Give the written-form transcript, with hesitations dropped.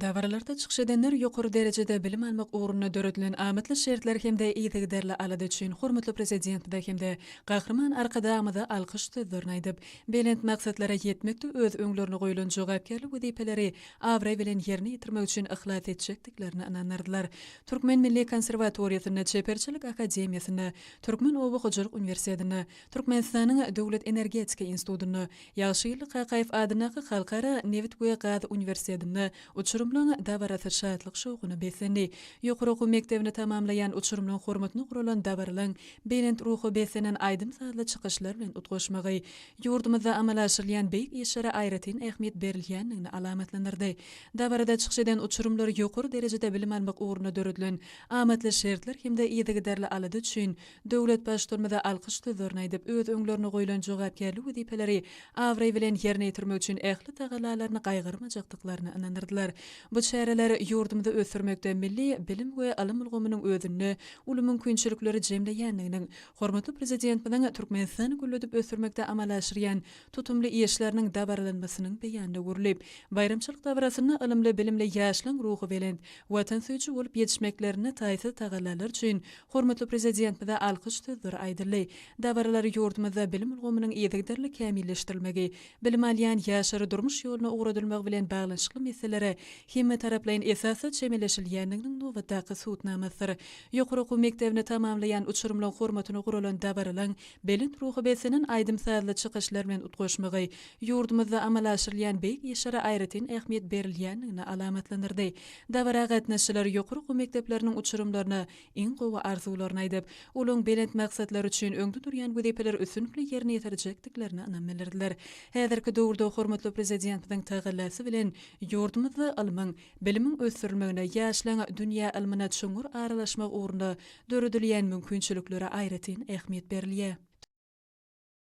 Dabaralarda çykyş edenler ýokary derejede bilim almak ugrunda döredilen amatly şertler hem-de yzygiderli alada üçin hormatly Prezidentimize hem-de Gahryman Arkadagymyza alkyş sözlerini aýdyp, belent maksatlara ýetmekde öz öňlerine goýlan jogapkärli wezipeleri abraý bilen ýerine ýetirmek üçin yhlas etjekdiklerine ynandyrdylar. Türkmen milli konserwatoriýasynda, Çeperçilik akademiýasynda, Türkmen oba hojalyk uniwersitetinde, Türkmenistanyň Döwlet energetika institutynda, Ýagşygeldi Kakaýew adyndaky Halkara nebit we gaz uniwersitetinde uçurymlaryň dabarasy şatlyk-şowhuna beslendi. Ýokary okuw mekdebini tamamlaýan uçurymlaryň hormatyna guralan dabaralaryň belent ruha beslenen aýdym-sazly çykyşlar bilen utgaşmagy ýurdumyzda amala aşyrylýan beýik işlere aýratyn ähmiýet berilýändigini alamatlandyrdy. Dabarada çykyş eden uçurymlar ýokary derejede bilim almak ugrunda döredilen amatly şertler hem-de yzygiderli alada üçin Döwlet Baştutanymyza alkyş sözlerini aýdyp, öz öňlerine goýlan jogapkärli wezipeleri abraý bilen ýerine ýetirmek üçin ähli tagallalaryny gaýgyrmajakdyklaryna ynandyrdylar. Bu çäreler ýurdumyzy ösdürmekde milli bilim we ylym ulgamynyň özünde uly mümkinçilikleri jemleýändiginiň, hormatly Prezidentimiziň Türkmenistany gülledip ösdürmekde amala aşyrýan tutumly işleriniň dabaralanmasynyň beýanyna öwrülip, baýramçylyk dabarasynda ylymly-bilimli ýaşlaryň ruhubelent, watansöýüji bolup ýetişmeklerinde taýsyz tagallalar üçin Hormatly Prezidentimize alkyş sözleri aýdyldy. Dabaralar ýurdumyzda bilim ulgamynyň yzygiderli kämilleşdirilmegi, bilim alýan ýaşlary durmuş ýoluna ugradylmagy bilen baglanyşykly meselelere hemmetaraplaýyn esasda çemeleşilýändiginiň nobatdaky subutnamasydyr. Ýokary okuw mekdebini tamamlaýan uçurymlaryň hormatyna guralan dabaralaryň belent ruha beslenen aýdym-sazly çykyşlar bilen utgaşmagy ýurdumyzda amala aşyrylýan beýik işlere aýratyn ähmiýet berilýändigini alamatlandyrdy. Dabara gatnaşyjylar ýokary okuw mekdepleriniň uçurymlaryna iň gowy arzuwlaryny aýdyp, olaryň belent maksatlary üçin öňde durýan wezipeleri üstünlikli ýerine ýetirjekdiklerine ynam bildirdiler. Häzirki döwürde hormatly Prezidentimiziň tagallasy bilen ýurdumyzda ylmyň, bilimiň ösdürilmegine, ýaşlaryň dünýä ylmyna çuňňur aralaşmagy ugrunda döredilýän mümkinçiliklere aýratyn ähmiýet berilýär.